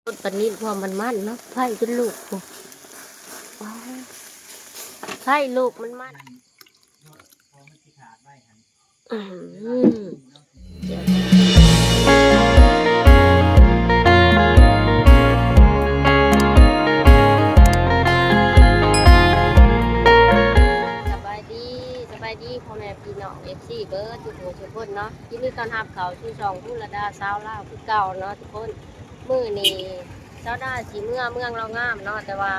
ຕົ້ນປານິນພວກມັນມັນເນາະ ໄຜ່ຈົນລູກພຸ້ນ ໄຜ່ລູກມັນມັນ ອືມ ສະບາຍດີ ສະບາຍດີພໍ່ແມ່ພີ່ນ້ອງ ເອັຟຊີ ເບິດທຸກຜູ້ທຸກຄົນເນາະ ຍິນດີຕ້ອນຮັບເຂົ້າສູ່ຊ່ອງ ພູລະດາ ຊາວລາວ ຄືເກົ່າເນາະທຸກຄົນ. ມື້ນີ້ຊາວດາຊິເມືອເມືອງລາວງາມເນາະ ແຕ່ວ່າ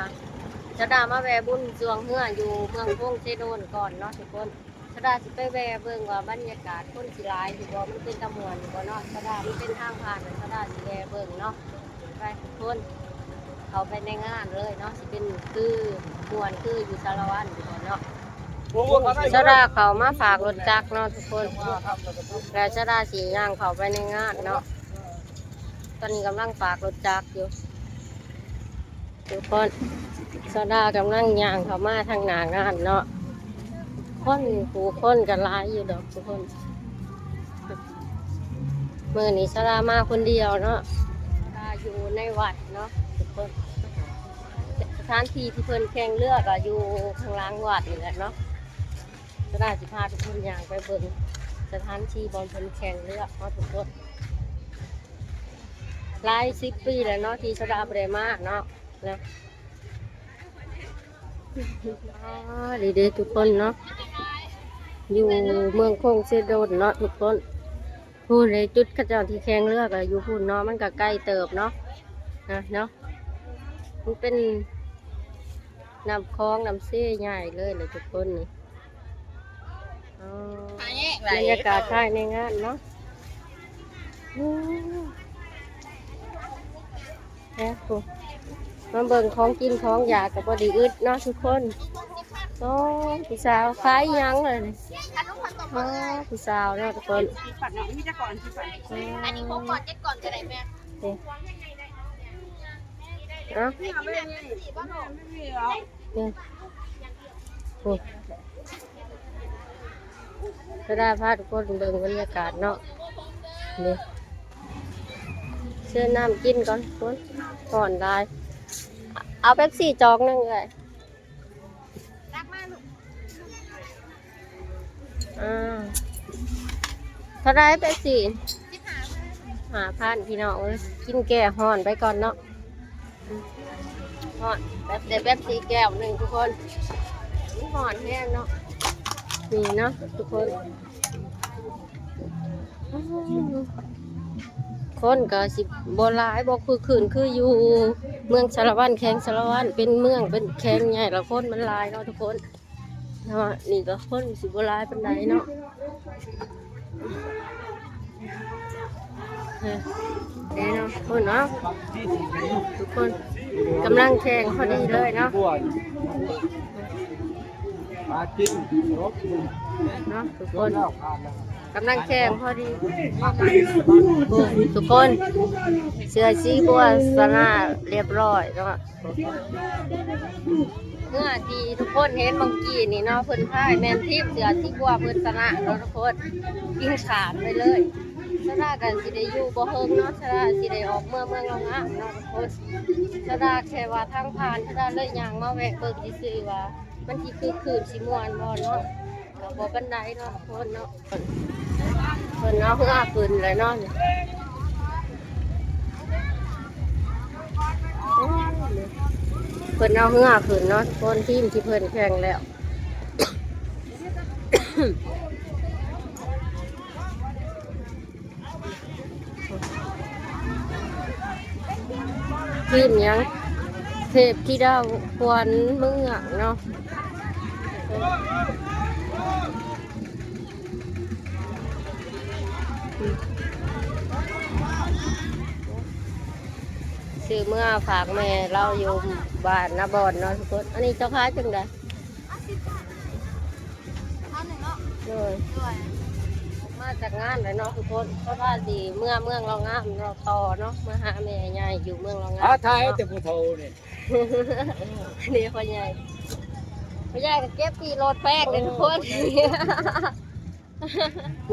ຊາວດາມາແວ່ບຸນຊ່ວງເຮືອຢູ່ເມືອງຄົງເຊໂດນກ່ອນເນາະທຸກຄົນ. ຊາວດາຊິໄປແວ່ເບິ່ງວ່າບັນຍາກາດຄົນຊິຫຼາຍຢູ່ບໍ່ ມັນເປັນຕາມ່ວນຢູ່ບໍ່ເນາະ. ຊາວດາ ມັນເປັນທາງຜ່ານ ຊາວດາຊິແວ່ເບິ່ງເນາະ. ໄປທຸກຄົນ ເຂົ້າໄປໃນງານເລີຍເນາະ ຊິເປັນຄືມ່ວນຄືຢູ່ສາລະວັນຢູ່ບໍ່ເນາະ. ຊາວດາເຂົ້າມາຝາກລົດຈັກເນາະທຸກຄົນ ແລ້ວຊາວດາຊິຍ່າງເຂົ້າໄປໃນງານເນາະ. ຕອນນີ້ກຳລັງຝາກລົດຈັກຢູ່ທຸກຄົນ ຊາວດາກຳລັງຍ່າງເຂົ້າມາທາງໜ້າງານເນາະ. ຄົນ ຜູ້ຄົນກໍຫຼາຍຢູ່ດອກທຸກຄົນ. ມື້ນີ້ຊາວດາມາຄົນດຽວເນາະ ຊາວດາຢູ່ໃນວັດເນາະທຸກຄົນ. ສະຖານທີ່ທີ່ເພິ່ນແຂ່ງເຮືອກໍຢູ່ຂ້າງຫຼັງວັດນີ້ແຫຼະເນາະ. ຊາວດາຊິພາທຸກຄົນຍ່າງໄປເບິ່ງສະຖານທີ່ບ່ອນເພິ່ນແຂ່ງເຮືອເນາະທຸກຄົນ. ຫຼາຍສິບປີແລ້ວເນາະ ທີ່ຊາວດາບໍ່ໄດ້ມາເນາະ ນະ. ອໍ ນີ້ເດ້ທຸກຄົນເນາະ ຢູ່ເມືອງຄົງເຊໂດນເນາະທຸກຄົນ. ພຸ້ນເດ້ ຈຸດເຂົາເຈົ້າທີ່ແຂ່ງເຮືອກໍຢູ່ພຸ້ນເນາະ ມັນກໍໄກເຕີບເນາະ ນະເນາະ. ມັນເປັນນ້ຳຂອງນ້ຳເຊໃຫຍ່ເລີຍນະທຸກຄົນນີ້. ອໍ ບັນຍາກາດພາຍໃນງານເນາະ. ໂອ້ ແຮະ ມາເບິ່ງຂອງກິນຂອງຢາກກໍບໍ່ໄດ້ອຶດເນາະທຸກຄົນ. ໂອ້ ຜູ້ສາວຂາຍຫຍັງເອີຍນີ້? ອໍ ຜູ້ສາວເນາະທຸກຄົນ. ອັນນີ້ຫົກກ່ອນ ເຈັດກ່ອນກໍໄດ້ແມ່. ເອົາ ໂອ້ ຊາວດາພາທຸກຄົນເບິ່ງບັນຍາກາດເນາະ. ນີ້ ຊື້ນ້ຳກິນກ່ອນ ຄົນ ຮ້ອນຫຼາຍ. ເອົາເປັບຊີຈອກໜຶ່ງເອື້ອຍ. ອ່າ ເທົ່າໃດເປັບຊີ? ສິບຫ້າພັນ ພີ່ນ້ອງເອີຍ. ກິນແກ້ຮ້ອນໄປກ່ອນເນາະ. ຮ້ອນ ແບບ ໄດ້ເປັບຊີແກ້ວໜຶ່ງທຸກຄົນ. ມັນຮ້ອນແຮງເນາະ ນີ້ເນາະທຸກຄົນ. ຄົນກໍຊິບໍ່ຫຼາຍ ບໍ່ຄຶກຄື້ນຄືຢູ່ເມືອງສາລະວັນ ແຂວງສາລະວັນ ເປັນເມືອງ ເປັນແຂວງໃຫຍ່ ແລ້ວຄົນມັນຫຼາຍເນາະທຸກຄົນ. ເນາະ ນີ້ກໍຄົນຊິບໍ່ຫຼາຍປານໃດເນາະ. ເອີ ເດ້ເນາະ ຄົນເນາະ ທຸກຄົນກຳລັງແຂ່ງພໍດີເລີຍເນາະ ມາກິນ ເນາະ ທຸກຄົນກຳລັງແຂ່ງພໍດີ. ໂອ້ ທຸກຄົນ ເສື້ອສີບົວຊະນະລຽບຮ້ອຍເນາະ. ເຮືອທີ່ທຸກຄົນເຫັນເມື່ອກີ້ນີ້ເນາະ ເພິ່ນພາຍແມ່ນທີມເສື້ອສີບົວເພິ່ນຊະນະເນາະທຸກຄົນ ກິນຂາດໄປເລີຍ. ຊາວດາກໍຊິໄດ້ຢູ່ບໍ່ເຮິງເນາະ ຊາວດາຊິໄດ້ອອກເມືອເມືອງລາວງາມເນາະທຸກຄົນ. ຊາວດາແຄ່ວ່າທາງຜ່ານ ຊາວດາເລີຍຍ່າງມາແວະເບິ່ງຊື່ໆວ່າມັນຊິຄຶກຄື້ນຊິມ່ວນບໍ່ເນາະ. ກໍບໍ່ປານໃດເນາະທຸກຄົນເນາະ. ເພິ່ນເອົາເຮືອຂຶ້ນແລ້ວເນາະ ເພິ່ນເອົາເຮືອຂຶ້ນເນາະທຸກຄົນ ທີມທີ່ເພິ່ນແຂ່ງແລ້ວ. ທີມຫຍັງ? ເທບທິດາຂວັນເມືອງເນາະ. ຊື້ເມືອຝາກແມ່ລາວຢູ່ບ້ານນາບອນເນາະທຸກຄົນ. ອັນນີ້ເຈົ້າຂາຍຈັ່ງໃດ? ເອົາສິບບາດ ເອົາໜຶ່ງເນາະ. ໂດຍ ໂດຍ ມາຈາກງານແລ້ວເນາະທຸກຄົນ ເພາະວ່າຊິເມືອເມືອງລາວງາມເນາະ ຕໍ່ເນາະ ເມືອຫາແມ່ໃຫຍ່ຢູ່ເມືອງລາວງາມ. ອາ ຖ່າຍເອົາແຕ່ຜູ້ເຖົ້ານີ້ ນີ້ພໍ່ໃຫຍ່ ພໍ່ໃຫຍ່ກໍເກັບປີ້ລົດແພງເດ້ທຸກຄົນ.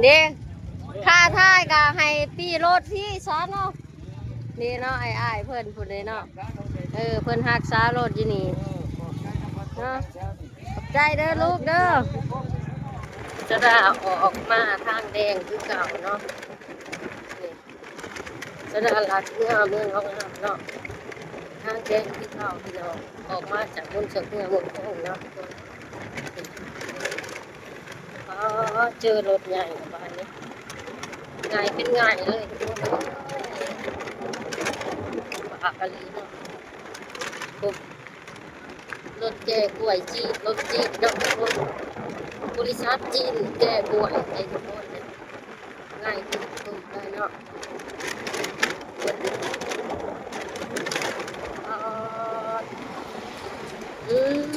ເດ້ ຄ່າຖ່າຍກໍໃຫ້ປີ້ລົດພີ້ຊະເນາະ. ເດ້ເນາະ ອ້າຍໆເພິ່ນພຸ້ນເດ້ເນາະ. ເອີ ເພິ່ນຮັກສາລົດຢູ່ນີ້ເນາະ. ຂອບໃຈເດີລູກເດີ. ສະດາອອກມາທາງແດງຄືເກົ່າເນາະ. ນີ້ ສະດາລັດເມືອເມືອງເຮົາງາມເນາະ. ທາງແດງຄືເກົ່າພີ່ນ້ອງ ອອກມາຈາກບົນເຊືອກເມືອເມືອງໂຂງເນາະ. ອໍ ເຈີລົດໃຫຍ່ລະບາດນີ້ ງ່າຍເປັນງ່າຍເລີຍທຸກຄົນເອີຍ. ປາກກະລີເນາະ. ໂອ້ ລົດແກ່ກ້ວຍຈີນ ລົດຈີນເນາະທຸກຄົນ. ບໍລິສັດຈີນແກ່ກ້ວຍເດ້ທຸກຄົນ. ງ່າຍຂຶ້ນເຕີບເລີຍເນາະ. ອືມ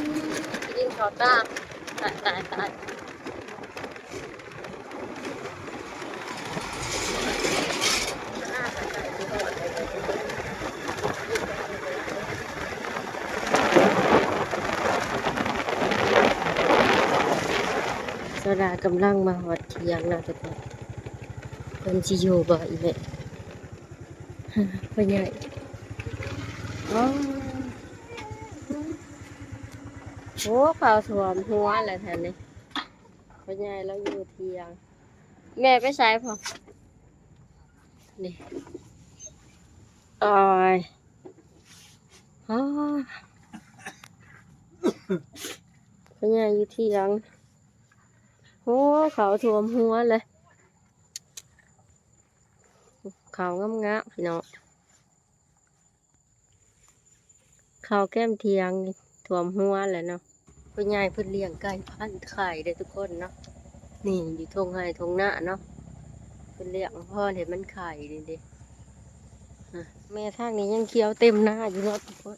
ກິນເຂົ້າຕາ ຕາຍ ຕາຍ ຕາຍ. ສາວດາກຳລັງມາຮອດຖຽງເນາະທຸກຄົນ. ເພິ່ນຊິຢູ່ບໍ່ອີແມ່ ພໍ່ໃຫຍ່? ອໍ ໂອ້ ເຂົ້າຖ້ວມຫົວແລ້ວແທ້ນີ້. ພໍ່ໃຫຍ່ລາວຢູ່ຖຽງ. ແມ່ໄປໃສພໍ່? ນີ້ ໂອ້ຍ ອໍ ພໍ່ໃຫຍ່ຢູ່ຖຽງ. ໂອ້ ເຂົ້າຖ້ວມຫົວເລີຍ. ເຂົ້າງາມໆ ພີ່ນ້ອງ. ເຂົ້າແຄມຖຽງຖ້ວມຫົວແຫຼະເນາະ. ພໍ່ໃຫຍ່ເພິ່ນລ້ຽງໄກ່ພັນໄຂ່ເດ້ທຸກຄົນເນາະ. ນີ້ຢູ່ທົ່ງໄຮ່ທົ່ງນາເນາະ ເພິ່ນລ້ຽງພໍໃຫ້ມັນໄຂ່ນີ້ເດ້. ແມ່ທາງນີ້ຍັງຂຽວເຕັມນາຢູ່ເນາະທຸກຄົນ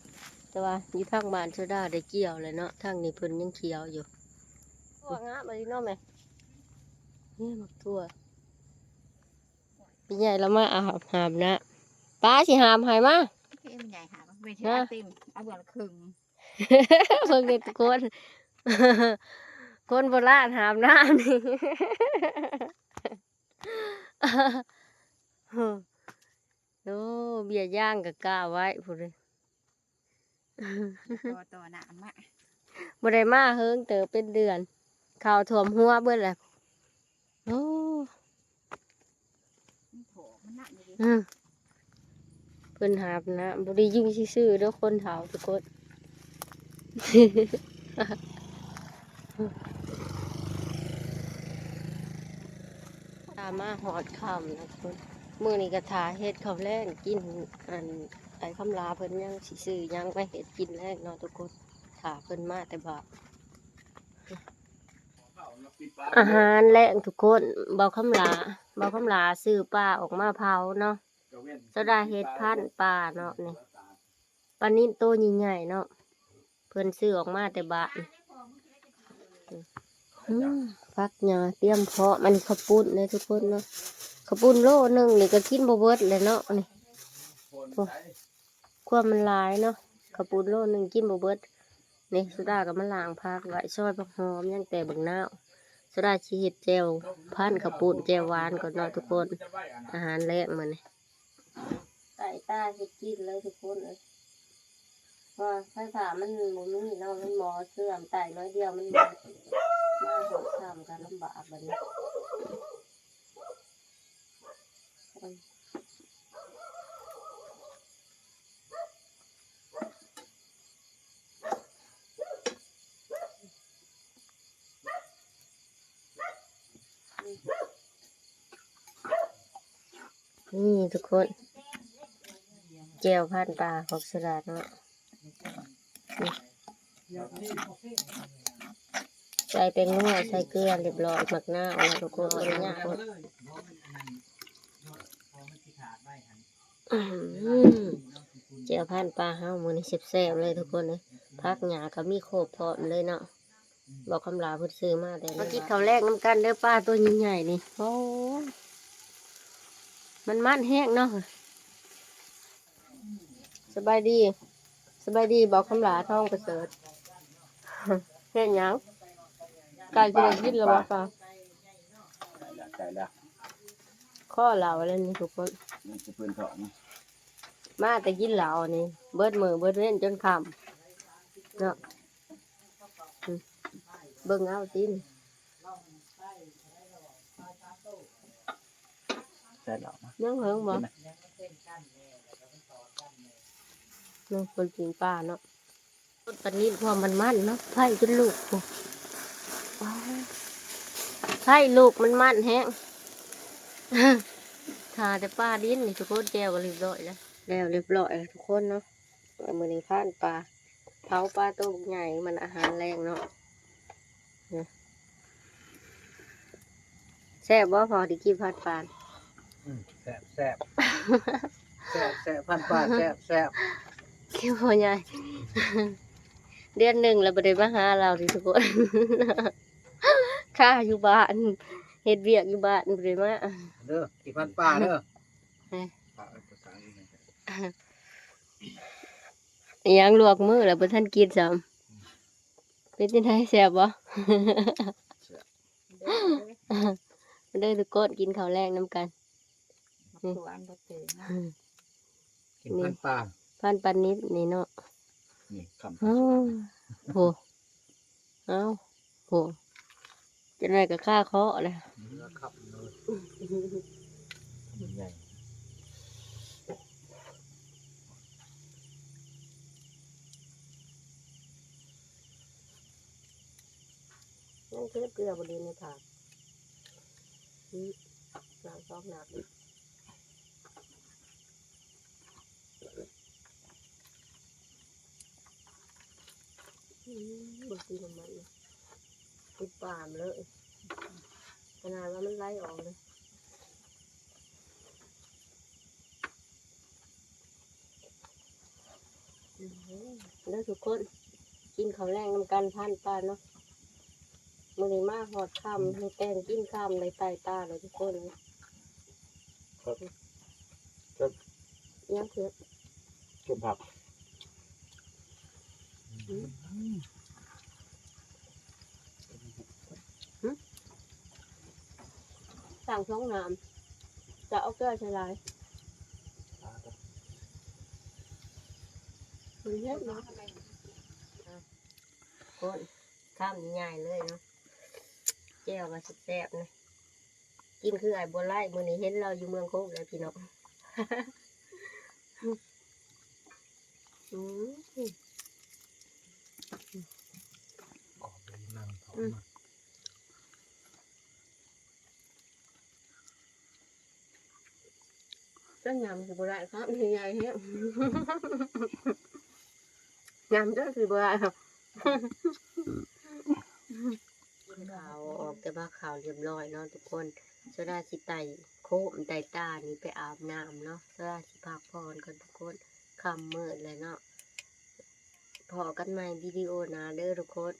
ແຕ່ວ່າຢູ່ທາງບ້ານໂຊດາໄດ້ກ່ຽວແລ້ວເນາະ. ທາງນີ້ເພິ່ນຍັງຂຽວຢູ່. ຕົວງາມອີ່ຫຼີເນາະແມ່. ນີ້ໝາກຖົ່ວ. ພີ່ໃຫຍ່ລາວມາອາບ ຫາບນ້ຳ ປ້າຊິຫາບໃຫ້ມາ. ໂອເຄ ແມ່ໃຫຍ່ຫາບ ແມ່ຊິຫາບເຕັມ ເອົາເບື້ອງລະເຄິ່ງ. ເບິ່ງເດ້ທຸກຄົນ ຄົນໂບລານຫາບນ້ຳນີ້. ໂອ້ ເບ້ຍຢາງກໍກ້າໄວ້ພຸ້ນເດ້. ຕໍ່ ຕໍ່ນ້ຳມາ ບໍ່ໄດ້ມາເຫິງເຕີບ ເປັນເດືອນ ເຂົ້າຖ້ວມຫົວເບິດແລ້ວ. ໂອ້ ມັນທໍ່ມັນໜັກຢູ່ເດ້. ອື ເພິ່ນຫາບນ້ຳ ບໍ່ໄດ້ຢູ່ຊື່ໆເດີຄົນເຖົ້າທຸກຄົນ. ຖ້າມາຮອດຄ່ຳນະທຸກຄົນ. ມື້ນີ້ກໍຖ້າເຮັດເຂົ້າແລງກິນ ອັນ ອ້າຍຄຳຫຼ້າເພິ່ນຍັງຊິຊື້ຫຍັງມາເຮັດກິນແລງເນາະທຸກຄົນ ຖ້າເພິ່ນມາແຕ່ບ້ານ. ອາຫານແລງທຸກຄົນ ບ່າວຄຳຫຼ້າ ບ່າວຄຳຫຼ້າຊື້ປາອອກມາເຜົາເນາະ. ສາວດາເຮັດພັນປາເນາະນີ້ ປານິນໂຕໃຫຍ່ໆເນາະ ເພິ່ນຊື້ອອກມາແຕ່ບ້ານ. ອືມ ຜັກຫຍ້າຕຽມເພາະ ອັນນີ້ເຂົ້າປຸ້ນເດີທຸກຄົນເນາະ. ເຂົ້າປຸ້ນໂລໜຶ່ງນີ້ກໍກິນບໍ່ເບິດແຫຼະເນາະນີ້. ໂອ້ ຄວາມມັນຫຼາຍເນາະ ເຂົ້າປຸ້ນໂລໜຶ່ງກິນບໍ່ເບິດ. ນີ້ ສາວດາກໍມາລ້າງຜັກໄວ້ ຊອຍຜັກຫອມ ຍັງແຕ່ບັກນາວ. ສາວດາຊິເຮັດແຈ່ວພັນເຂົ້າປຸ້ນ ແຈ່ວຫວານກ່ອນເນາະທຸກຄົນ. ອາຫານແລງມື້ນີ້ ໄຕ່ຕາເຮັດກິນເລີຍທຸກຄົນເອີຍ ເພາະວ່າໄຟຟ້າມັນບໍ່ມີເນາະ ມັນໝໍ້ເສື່ອມ ໄຕ່ໜ້ອຍດຽວມັນໝົດ ມາຮອດຄ່ຳກໍລຳບາກບັດນີ້. ນີ້ທຸກຄົນ ແຈ່ວພັນປາຂອງສາວດາເນາະ. ໃສ່ແປ້ງນົວ ໃສ່ເກືອຮຽບຮ້ອຍ ໝາກນາວເນາະທຸກຄົນ ບໍ່ໄດ້ຍາກ. ອືມ ແຈ່ວພັນປາເຮົາມື້ນີ້ແຊບໆເລີຍທຸກຄົນເອີຍ ຜັກຫຍ້າກໍມີຄົບພ້ອມເລີຍເນາະ. ບ່າວຄຳຫຼ້າເພິ່ນຊື້ມາແຕ່ ມາກິນເຂົ້າແລງນຳກັນເດີ ປາຕົວໃຫຍ່ໆນີ້. ໂອ້ ມັນມັນແຮງເນາະ. ສະບາຍດີ ສະບາຍດີ ບ່າວຄຳຫຼ້າ ທອງປະເສີດ. ເຮັດຫຍັງ? ໃກ້ຊິໄດ້ກິນແລ້ວບໍ່? ໃກ້ແລ້ວ ໃກ້ແລ້ວ ຂໍເຫຼົ້າແລ້ວນີ້ທຸກຄົນ. ຍັງຊິເພິ່ນທ້ອງ. ມາແຕ່ກິນເຫຼົ້ານີ້ ເບິດມື້ເບິດເວັນຈົນຄ່ຳເນາະ. ອືມ ເບິ່ງເອົາຕິ ໃສ່ເຫຼົ້ານະ ຍັງເຫິງບໍ່? ເນາະ ເພິ່ນກິນປາເນາະ. ປານິດ ຄວາມມັນໆເນາະ ໄຟຈົນລຸກພຸ້ນ ໄຟລຸກ ມັນໆແຮງ. ຖ້າແຕ່ປານິດນີ້ ທຸກຄົນ ແຈ່ວກໍຮຽບຮ້ອຍແລ້ວ ແລ້ວຮຽບຮ້ອຍແລ້ວທຸກຄົນເນາະ. ມື້ນີ້ພານປາ ເຜົາປາໂຕບັກໃຫຍ່ ມັນອາຫານແລງເນາະ. ແຊບບໍ່ ພໍໄດ້ກິນພານປາ? ອືມ ແຊບ ແຊບ ແຊບ ແຊບ ພານປາ ແຊບ ແຊບ ຄືພໍ່ໃຫຍ່ ເດືອນໜຶ່ງແລ້ວບໍ່ໄດ້ມາຫາລາວຕິທຸກຄົນ ຄາຢູ່ບ້ານ ເຮັດວຽກຢູ່ບ້ານບໍ່ໄດ້ມາເດີ ກິນພານປາເດີ. ອີ່ຫຍັງ ລວກມືແລ້ວບໍ່ທັນກິນຊ້ຳ. ເປັນຈັ່ງໃດ ແຊບບໍ່? ມາເດີທຸກຄົນ ກິນເຂົ້າແລງນຳກັນ. ນີ້ ກິນພັນປາ ພັນປານິດນີ້ເນາະ. ນີ້ຄຳ ໂອ້ໂຫ ເອົ້າ ໂຫ ຈັ່ງໃດກໍຄາເຄາະແຫຼະ ຄຳເລີຍ ໃຫຍ່. ຍັງເກັບເກືອບໍ່ດີໃນຜັກ ອືມ ລ້າງສອງນ້ຳ. ອືມ ເບິ່ງສີນ້ຳມັນ ຕິດປາມເລີຍ ຂະໜາດວ່າມັນໄຫຼອອກເລີຍ. ເດີທຸກຄົນ ກິນເຂົ້າແລງນຳກັນ ພານປາເນາະ. ມື້ນີ້ມາຮອດຄ່ຳ ມີແຕ່ງກິນຄ່ຳ ໄດ້ໄຕ່ຕາແລ້ວທຸກຄົນ. ເຜັດ ເຜັດ ຍັງເຜັດ ເຜັດຜັກ. ອືມ ຫຶ ສ້າງສອງນ້ຳ ຈະເອົາເກືອໃສ່ຫຼາຍ ມັນເຜັດເນາະ. ຄົນ ຄຳໃຫຍ່ເລີຍເນາະ ແຈ່ວກໍແຊບໆນະ. ກິນຄືອ້າຍບົວໄລ ມື້ນີ້ເຫັນລາວຢູ່ເມືອງໂຂງແລ້ວພີ່ນ້ອງ. ອືມ ຂອບໃຈນາງເຖົ້າ ອືມ ມາ. ຈະຫຍ້ຳຊິບໍ່ໄດ້ ຄຳໃຫຍ່ແຮງ ຫຍ້ຳຈົນຊິບໍ່ໄດ້. ກິນເຂົ້າ ອອກແຕ່ວ່າເຂົ້າຮຽບຮ້ອຍເນາະທຸກຄົນ. ສາວດາຊິໄຕ່ໂຄມໄຕ່ຕານີ້ໄປອາບນ້ຳເນາະ. ສາວດາຊິພັກຜ່ອນກ່ອນທຸກຄົນ ຄ່ຳມືດແລ້ວເນາະ. ພໍ້ກັນໃໝ່ວິດີໂອໜ້າເດີທຸກຄົນ.